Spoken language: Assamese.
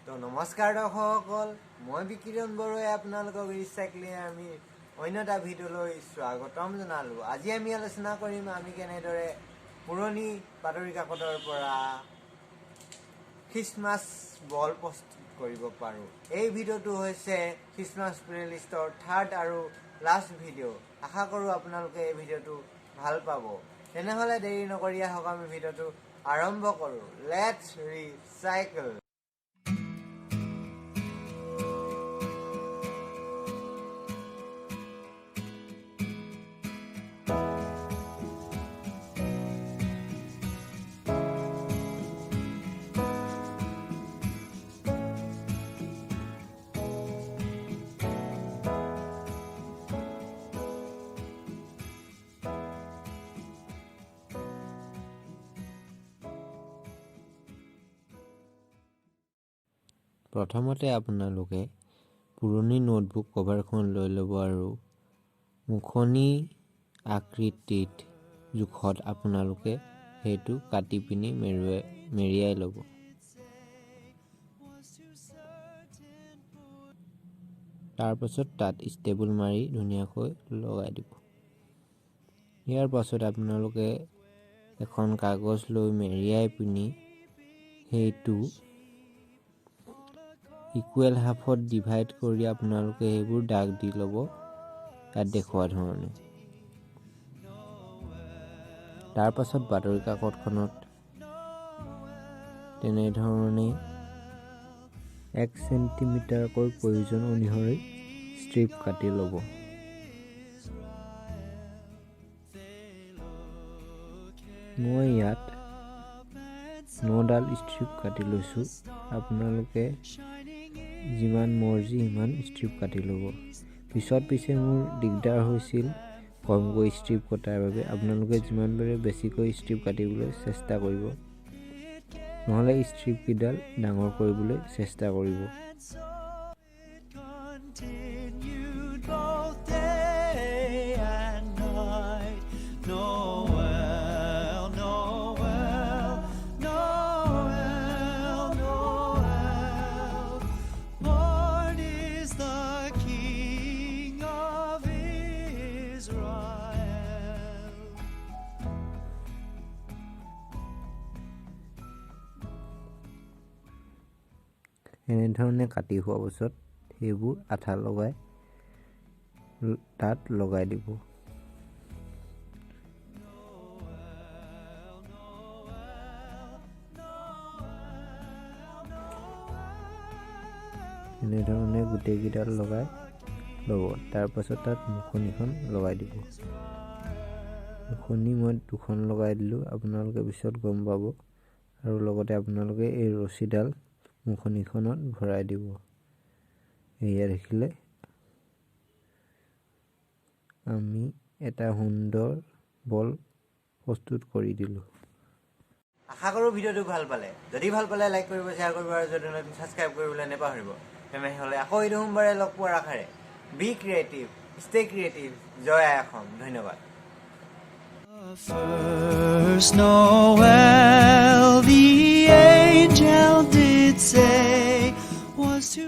তো নমস্কাৰ দৰ্শকসকল, মই বিকিৰণ বৰুৱাই আপোনালোকক ৰিচাইক্লিং আৰ্মীৰ অন্য এটা ভিডিঅ'লৈ স্বাগতম জনালোঁ। আজি আমি আলোচনা কৰিম আমি কেনেদৰে পুৰণি বাতৰি কাকতৰ পৰা খ্ৰীষ্টমাছ বল প্ৰস্তুত কৰিব পাৰোঁ। এই ভিডিঅ'টো হৈছে খ্ৰীষ্টমাছ প্লেলিষ্টৰ থাৰ্ড আৰু লাষ্ট ভিডিঅ'। আশা কৰোঁ আপোনালোকে এই ভিডিঅ'টো ভাল পাব। তেনেহ'লে দেৰি নকৰি আহক, আমি ভিডিঅ'টো আৰম্ভ কৰোঁ। Let's recycle. প্ৰথমতে আপোনালোকে পুৰণি নোটবুক কভাৰখন লৈ ল'ব আৰু মুখনি আকৃতিত জোখত আপোনালোকে সেইটো কাটি পিনি মেৰিয়াই ল'ব। তাৰপাছত তাত ষ্টেবল মাৰি ধুনীয়াকৈ লগাই দিব। ইয়াৰ পাছত আপোনালোকে এখন কাগজ লৈ মেৰিয়াই পিনি সেইটো ইকুৱেল হাফত ডিভাইড কৰি আপোনালোকে সেইবোৰ দাগ দি ল'ব ইয়াত দেখুওৱা ধৰণে। তাৰপাছত বাতৰি কাকতখনত তেনেধৰণে 1 চেণ্টিমিটাৰকৈ প্ৰয়োজন অনুসৰি ষ্ট্ৰিপ কাটি ল'ব। মই ইয়াত নডাল ষ্ট্ৰিপ কাটি লৈছোঁ। আপোনালোকে যিমান মৰ্জি সিমান ষ্ট্ৰিপ কাটি ল'ব। পিছত পিছে মোৰ দিগদাৰ হৈছিল কমকৈ ষ্ট্ৰিপ কটাৰ বাবে। আপোনালোকে যিমান পাৰে বেছিকৈ ষ্ট্ৰিপ কাটিবলৈ চেষ্টা কৰিব, নহ'লে ষ্ট্ৰিপকেইডাল ডাঙৰ কৰিবলৈ চেষ্টা কৰিব। Continued both day and night. Noel, Noel, Noel, Noel. Born is the King of Israel. এনেধৰণে কাটি হোৱাৰ পাছত সেইবোৰ আঠা লগাই তাত লগাই দিব। এনেধৰণে গোটেইকেইডাল লগাই ল'ব। তাৰপাছত তাত মুখনিখন লগাই দিব। মুখনি মই দুখন লগাই দিলোঁ, আপোনালোকে পিছত গম পাব। আৰু লগতে আপোনালোকে এই ৰছীডাল মুখনিখনত ভৰাই দিব। এয়া দেখিলে, আমি এটা সুন্দৰ বল প্ৰস্তুত কৰি দিলোঁ। আশা কৰোঁ ভিডিঅ'টো ভাল পালে। যদি ভাল পালে লাইক কৰিব, শ্বেয়াৰ কৰিব আৰু যদি নতুন, ছাবস্ক্ৰাইব কৰিবলৈ নাপাহৰিব। তেনেহ'লে আকৌ এইটো সোমবাৰে লগ পোৱাৰ আশাৰে, be creative, stay creative. জয় আই অসম। ধন্যবাদ। First Noel, the angel did say, was to